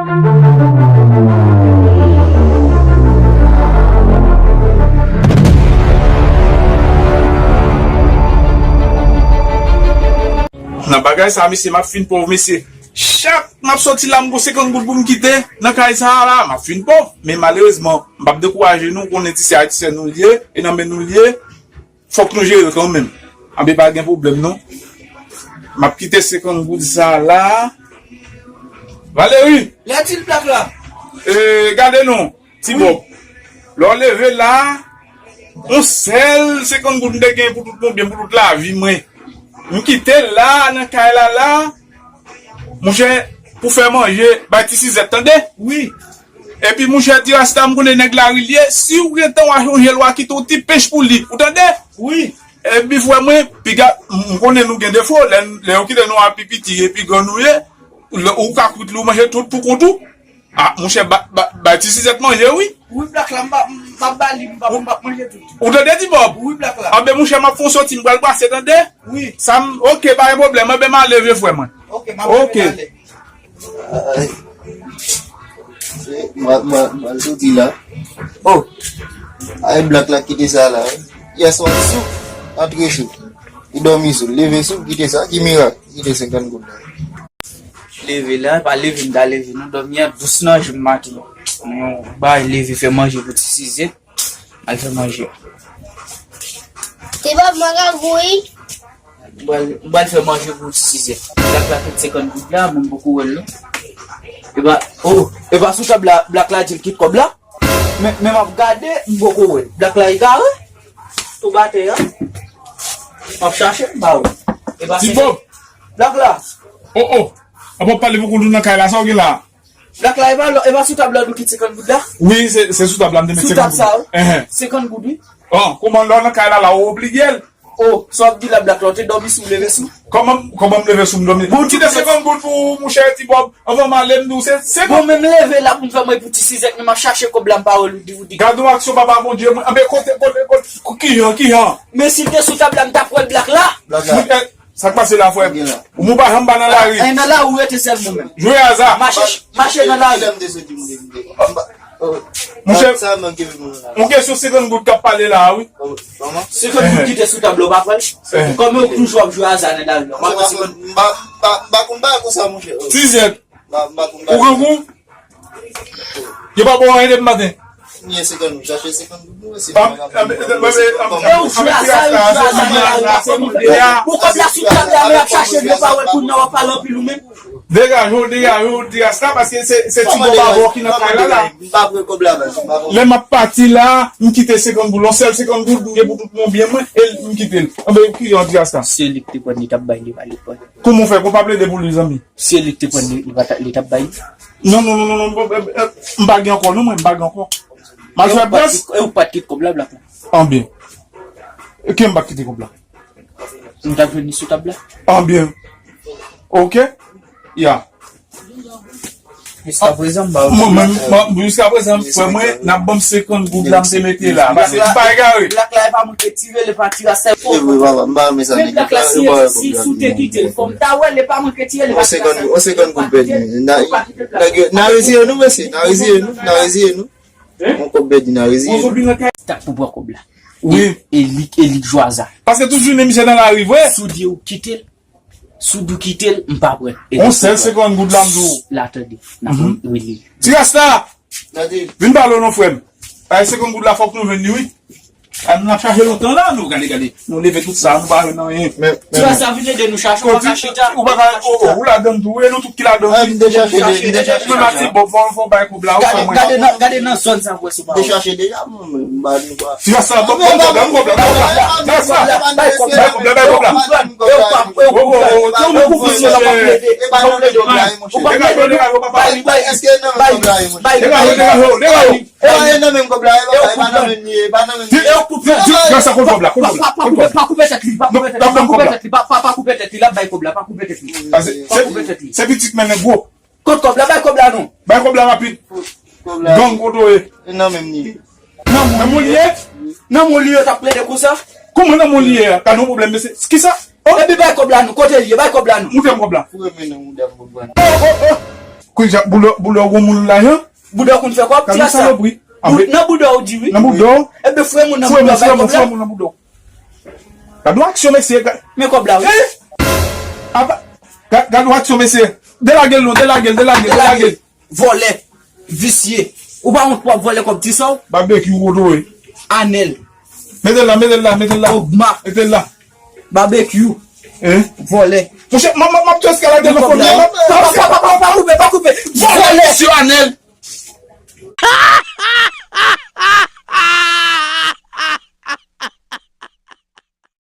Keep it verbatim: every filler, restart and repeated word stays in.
Nan bagay sa, mesye, m ap fin pòv, mesye. Chak m ap soti la, m gon senkant goud pou m kite nan kay sa a la, m ap fin pòv. Men malerezman, m p ap dekouraje nou, konnen ti sè a ti sè nou l ye, e nan men nou l ye. Fòk nou jere l kanmenm. Anben, pa gen pwoblèm non. M ap kite senkant goud sa la. Valérie! Lè di l blak la. E, gade non, ti Bob. Lè w leve la, yon sèl senkant goud m te gen pou tout mon byen, pou tout lavi mwen. M kite l la, nan kay la la. Monchè, pou fè manje, bay ti Sizèt, tande? Wi. Epi, monchè, ti Rasta, m konnen nèg lari l ye. Si w gentan w a chonje l, w a kite yon ti pech pou li. Ou tande? Wi. Epi, frè mwen, piga, m konnen nou gen defo. Lè, lè yo kite nou a pi piti, epi gran nou ye, lè, ou ka kwit li, ou manje tout pou kont ou. A, monchè, ba, ba, bay ti Sizèt manje, wi. Wi, blak la, m pa, m pa ba li, m pa, m pa manje tout. Ou tande, ti Bob? Wi, blak la. Anben, monchè, m ap fè yon soti, m pral pase, tande? Wi. Sa m, oke, pa gen pwoblèm. Anben, m ale, vye frè mwen. Oke, m ap ale. Ay. Se, mwen, mwen, mwen soti la. Oh. Ay, blak la kite sa la. Yèswa sou, antre sou. Li dòmi sou, leve sou, kite sa. Ki mirak? Kite senkant goud la. Leve la, pa leve m ta leve non, dòmi an dous nan je m maten. Yon bay leve fè manje pou ti Sizèt. Al fè manje. Ti Bob, mwen ka gouyi. M pral, m pral fè manje pou ti Sizèt. Blak la kite senkant goud la, mwen m poko wè l non. Epa, oh, epa sou tab la, blak la di l kite kòb la. Men, men m ap gade, m poko wè l. Blak la egare. Tou batè a. M ap chache, m pa wè. Epa Ti Bob. Blak la. Oh, oh. Apa w pale pou kont ou nan kay la, sa w gen la? Blak la, e pa, e pa sou tab la nou kite senkant goud la? Wi, se, se sou tab la m te met senkant goud. Sou tab sa, wi. Enhen. Senkant goud, wi. Oh, kòman lè w nan kay la, la, w oblije l? Oh, sa w ap di la, blak la, w te dòmi sou, leve sou? Kòman, kòman m leve sou, m dòmi? Bon, ou kite senkant goud pou monchè Ti Bob, anvan m ale, m di w, se senkant. Bon, men m leve la pou m fè manje pou ti Sizèt, men m ap chache kòb la, m pa wè l, ou di, ou di. Gad yon aksyon, papa Bondye, mwen, anben, kote, kote, kote, kijan, kijan? Men si l te sou tab la, m t ap wè l, blak la. Blak la. Sa k pase la, frè m? Ou mou pa janm pa nan lari. Ay, nan lari ou rete sèl mwen menm. Jwe aza. Mache, mache nan lari. Monchè, yon kesyon senkant goud k ap pale la a, wi. Senkant goud ki te sou tab la, ou pa pran l? Kòm ou toujou ap jwe aza nan lari, ou pa pran senkant goud. M pa, m pa, m pa konn bagay konsa, monchè. Sizèt. Ou grangou? Yo pa ba w anyen depi maten. Mwen senkant goud, chache senkant goud nou, se pa. E ou jwe aza, ou jwe aza nan lari, se moun de a. Ou kòb la sou tab la, men ap chache l, yo pa wè l, kounye a w ap pale anpil ou menm. Degaje w, degaje w, degaje sa, paske se, se Ti Bob avè w ki nan kay la, la. M pa pran kòb la, baz, m pa pran. Lè m ap pati la, m kite senkant goud, yon sèl senkant goud, m gen pou tout mon byen mwen, e m kite l. Anben, ki yon degaje sa? Se li ki te pran, li t ap bay, li pa, li pa. Kòman w fè? Kòman w pa plede pou li, zanmi? Se li ki te pran li, li pa ta, li t ap bay li? Non, non, non, non, non, m, m, m, m pa gen ankò, non, mwen, m pa gen ankò. M al fè brans. E ou pa t kite kòb la, blak la? Anbyen. Ke m pa kite kòb la? M t ap jwenn li sou tab la. Anbyen. Oke. Ya. Jiskaprezan, m pa wè. Mwen menm, mwen, jiskaprezan, frè mwen, n ap ban m senkant goud la, m te mete la. Paske m pa egare. Blak la, e pa mwen ki tire, li pa tire a sèl. E vre, papa, m pa renmen sa nèg yo fè. Men blak la, si, si, si w te kite l, fò m ta wè, li pa mwen ki tire, li pa tire a sèl. On senkant goud pèdi. Nèg yo, n a reziye nou, mesye, n a reziye nou, n a reziye nou. On kòb pèdi, n a reziye nou. T ap pou pran kòb la. Wi. E, e li, e li k jwe aza. Paske tout jounen misye nan lari, vre. Si w di ou kite l, Si w di w kite l, m pa prè. On sèl senkant goud la, m di w. La, tande. N ap rele. Ti Rasta! Vin pale w non, frè m. Ay, senkant goud la, fòk nou jwenn li, wi. Ay, nou ap chache lontan la, nou. Gade, gade. Nou leve tout sa, nou pa jwenn anyen. Ti Rasta, vin ede nou chache, ou pa ka chita. Ou pa ka, oh, oh, ou ladann tou, wi, nou tout ki ladann, wi. M te chache, m te chache. Mwen, Mati, bon, fò, fò bay kòb la, ou fè mwen. Gade nan, gade nan zòn sa, m wè se pa ou. M te chache deja, mwen, mwen, m pa di w pa. Ti Rasta, ban m kòb la, ban m kòb la, ban m kòb la. Ti Rasta, bay kòb la, bay kòb la, bay kòb la. Ti Rasta, kòb la, kòb la. Pa koupe tèt li, pa koupe tèt li, pa koupe tèt li, pa, pa, pa koupe tèt li, l ap bay kòb la, pa koupe tèt li. Pa koupe tèt li. Se pitit men nèg gwo. Kot kòb la? Bay kòb la non. Bay kòb la rapid. Gang kote w ye? Nan men m li ye. Nan men w li ye? Nan men w li ye, t ap plede konsa. Kòman nan men w li ye a? Pa gen pwoblèm, mesye. Kisa? Oh. Epi bay kòb la non. Kote li ye? Bay kòb la non. Montre m kòb la. Foure men nan mouda m kòb la. Oh, oh, oh. Kounya, boulè, boulè w gon moun lajan? Boudè w konn fè kòb? Ti sa. Salopri. Nan boudè w di wi. Nan boudè w? Ebe fouye moun nan boudè w. Fouye moun, fouye moun nan boudè w. Gad yon aksyon, mesye. Men kòb la wi. Gad yon aksyon, mesye. Delage l non, delage l, delage l, delage l. Vòlè. Visye. Ou pa wont pou w ap vòlè kòb ti sa w? Babekyou, ou dwe. Anèl. Mete l la, mete l la, mete l la. Ogma. Mete l la. Babekyou. Vòlè. Monchè, m ap tou eskalade nan fòm nan.